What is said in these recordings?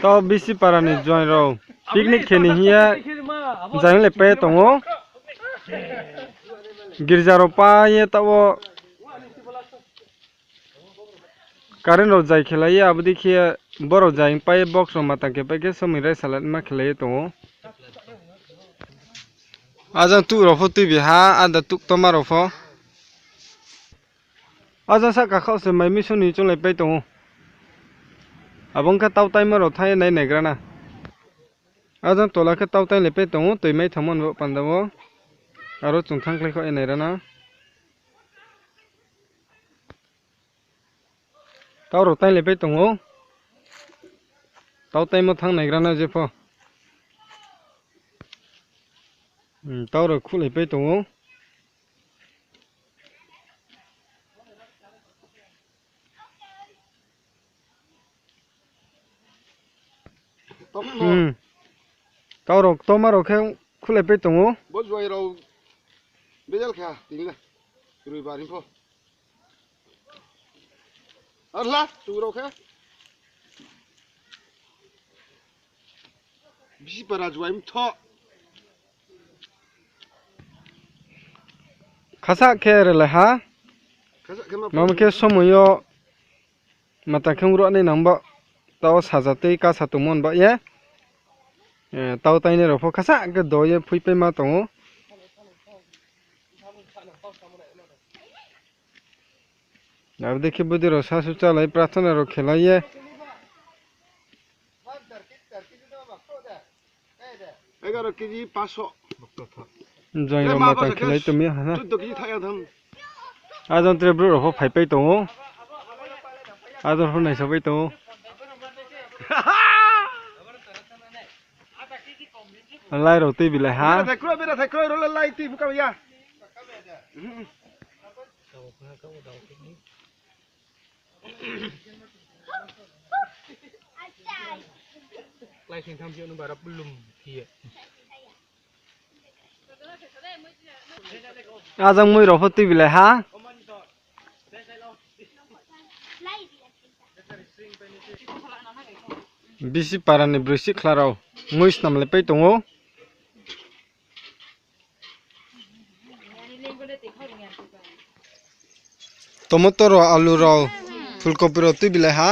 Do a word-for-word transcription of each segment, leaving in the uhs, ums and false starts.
O bisi para ni joaing rao picnic khe ni hing ye joaing le pai tong ou. Girja rao pai ye taoh wo current rao jai khelai ye, abo dei khe brao jai pai ye box rao matang khe pai khe somoi rai salat ma khelai ye tong ou. Ajang tuh rao pho tuibi ha, ada tuh toma rao pho. Ajang sahka khaoh se mai mission ni chounglai pai tong ou. Abo ong khe tau taima rao thanng ye nai naigra na. Ajang tola khe tau tainglai pai tong ou, toi mai thangmo ni bo panda wo. Aro chung thanngkhlai khaoh ye naigra na. Tau rao tainglai pai tong ou. Tau taimo thanng naigra na jepho. Tau rao khuhlai pai tong ou. Tau rao toma rao khe khuhlai pai tong ou. Bo juai rao bejal kha tini le. Roibar hing pho. Arla, chung rao khe. Bisi para juai mtho. Khasa khe relai ha. Mamo khe somoi yo mata khe ong ruh nai nang ba. Tau saja tei kasa tongmo ni ba ye. Tau tainai rao pho khasa khe do ye phuipaima tong ou. Abo dei khe bodei rao sasu chálai, prarthana rao khelai ye. Joaing rao mata khelai tong mi ha na. Ajang tre brouh rao pho phaipai tong ou. Ajang pho naisa pai tong ou. Lai rao tuibi lai ha. Ajang mui rao pho tuibi lai ha. Bisi para ni broi sihkhla rao mui snam le pai tong ou. Tomato rao, alu rao, phulkopi rao tuibi lai ha.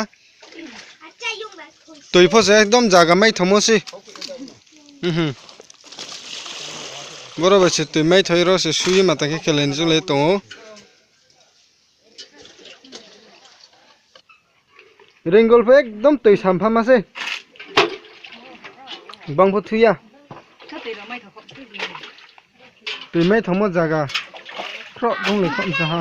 Toi pho se ekdom zaga mai thangmo se. Boro bai se toi mai thoi ro se sui ye mata khe khelai ni chung le tong ou. Ringgol pho ekdom toi sampha ma se. Bang pho thui ya. Toi mai thangmo zaga. Khroh bung le khomsa ha.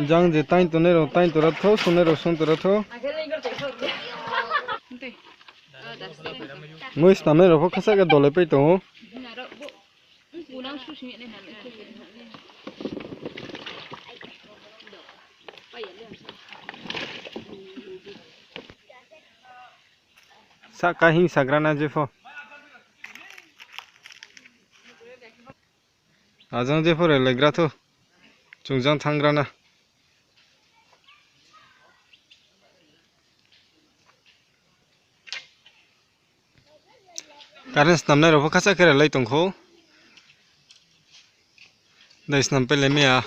Jang je tain tongnai rao tain tora thou, sungnai rao sung tora thou. Mui snamnai rao pho khasa khe dole pai tong ou. Sahka hing sagra na jepho. Ajang jepho re legra thou. Chung jang thanng gra na. Current snamnai rao pho khasa khe relai tong khou. Dai snam pai le mi ya.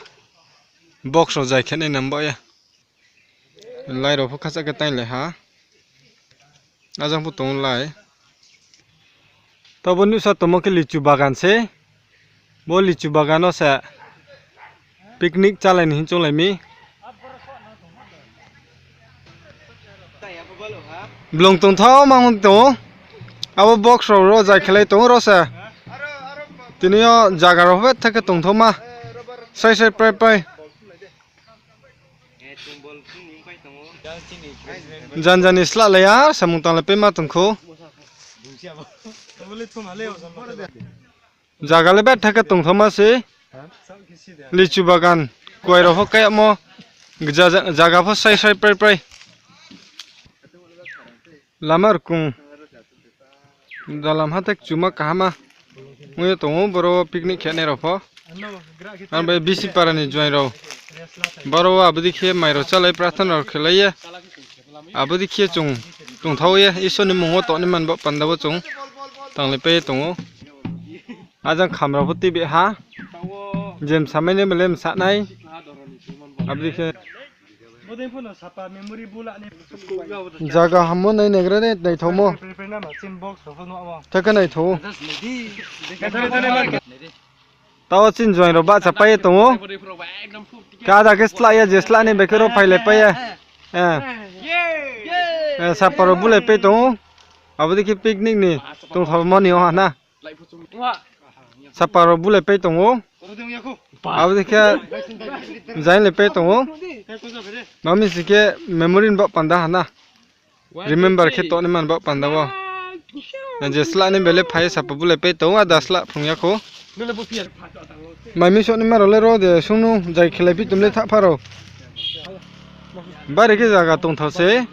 Box rao jai khe nai nang ba ya. Lai rao pho khasa khe tainglai ha. Ajang pho tong lai. Tabo nuhsa tongmo khe lichu bagan se. Bo lichu bagan wo se picnic chálai ni hing chounglai mi. Blung tongthao ma hing tong ou. Abo box rao ro jai khelai tong ou ro se. Tini yo zaga rao betha khe tongthao ma. Srai srai prai prai. Janja ni slah lai ya, samung tanglai paima tong khou. Zaga le betha khe tongthao ma se. Lichu bagan, kuai rao pho kayamo, zaga pho srai srai prai prai. Lama rkung. Dalam ha tei kchuma kahama ong ye tong ou, boro wo picnic khenai rao pho. Ang bai bisi para ni joaing rao. Boro wo abo dei khe mai rao chálai, prarthana rao khelai ye. Abo dei khe chung tongthao ye Isor ni mmung wo tongnaima ni baoh panda wo chung tanglaipai ye tong ou. Ajang kham rao pho tuibi ha. Jem samai ni bele msa nai. Abo dei khe. Zaga hammo nai naigra de naithaomo. Tha khe naithao ou. Tao chini joaing rao bahchapai ye tong ou. Kada khe slah ya je slah ni bai khe ro phailaipai ye. Sapa rao bulaipai tong ou. Abo dei khe picnic ni tongthaomo ni o ha na. Sapa rao bulaipai tong ou. Abo dei khe jainglaipai tong ou. Mami si khe memory ni baoh panda ha na. Remember khe tongnaima ni baoh panda wo. Je slah ni bele phai ye sapa bulaipai tong ou, ada slah phrung ya khou. Mai mi soh naima rao le ro de sung nu jai khelai phi tom le thahpha rao. Bari khe zaga tongthao se.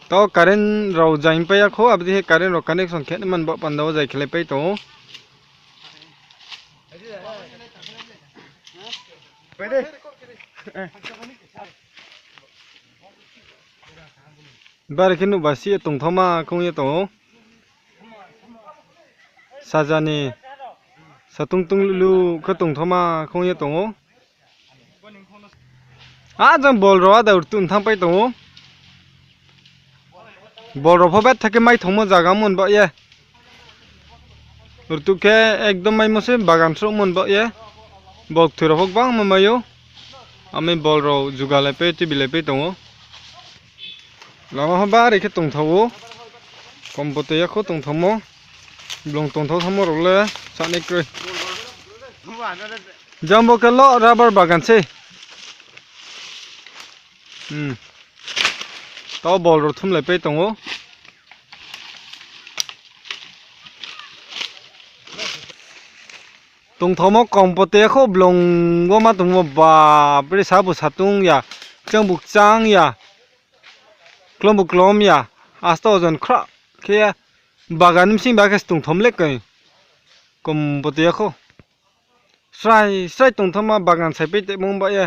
Tao current rao jaingpai ya khou, abo dei khe current rao connection khe naima ni baoh panda wo jai khelaipai tong ou. Bari khe nouhba si ye tongthaoma khong ye tong ou. Saja ni satung tung lulu khe tongthaoma khong ye tong ou. A jang bol rao ada rtuh thanngpai tong ou. Bol rao pho betha khe mai thongmo zaga mon baoh ye. Rtuh khe ekdom maimo se bagan srouhmo ni baoh ye. Bol kthoi rao pho gbangma mai ou. Ami bol rao jugalaipai tuibilaipai tong ou. Lama pho bari khe tongthao ou. Kombo tei ya khou tongthaomo. Blong tongthao thanngmo rao le sanai kroi. Jang bo khe lo rubber bagan se. Tao bol rao thumlaipai tong ou. Tongthaomo kombo tei ya khou blong wo ma tongmo ba, bri sabu satung ya, kchangbu kchang ya, klombu klom ya, asta ojon khra khe bagan bsing ba khe se tongthaom le koi. Kombo tei ya khou. Srai srai tongthaoma bagan saipai tongmo ba ye.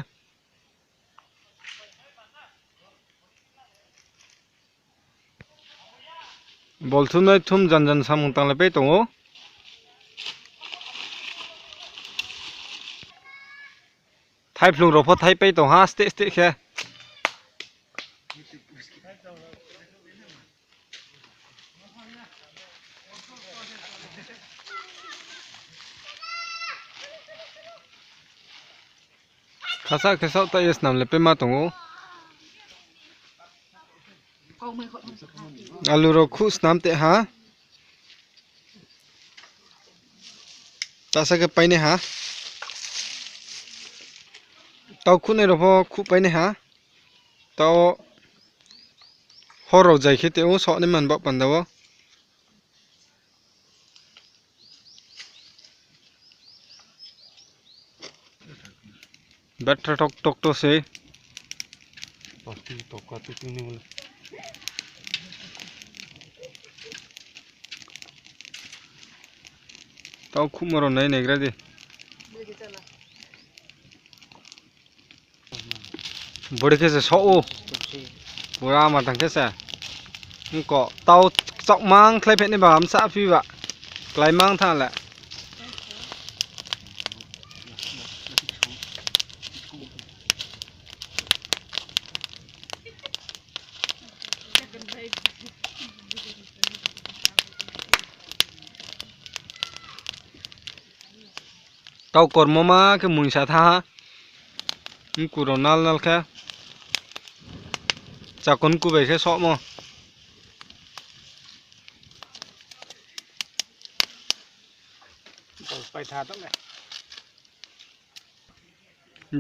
Bol thumnai thum jan jan samung tanglaipai tong ou. Thaiphlung rao pho thaipai tong ha steh steh khe. Khasa khe saoh ta ye snam le paima tong ou. Alu rao khuh snam te ha. Tasa khe painai ha. Tau khuhnai rao pho khuh painai ha. Tao hor rao jai khe te ou soh nai man baoh panda wo. Betha tok tok to se. Tau khuhmo rao nai naigra di. Bori khe se soh ou. Pura ma tang khe se. Ongko tau kchaohmang khlai phehnai ba msa phi ba. Kláimang tha le. Tau kormo ma khe mungsa tha ha. Mku rao nal nal khe. Chakon ku bai khe sohmo.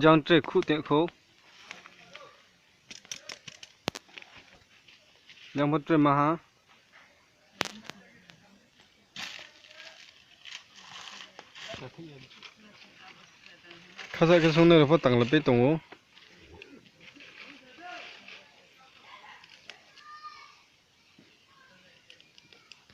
Jang tre khuh te khou. Jang pho tre ma ha. Khasa khe sungnai rao pho tangla pai tong ou.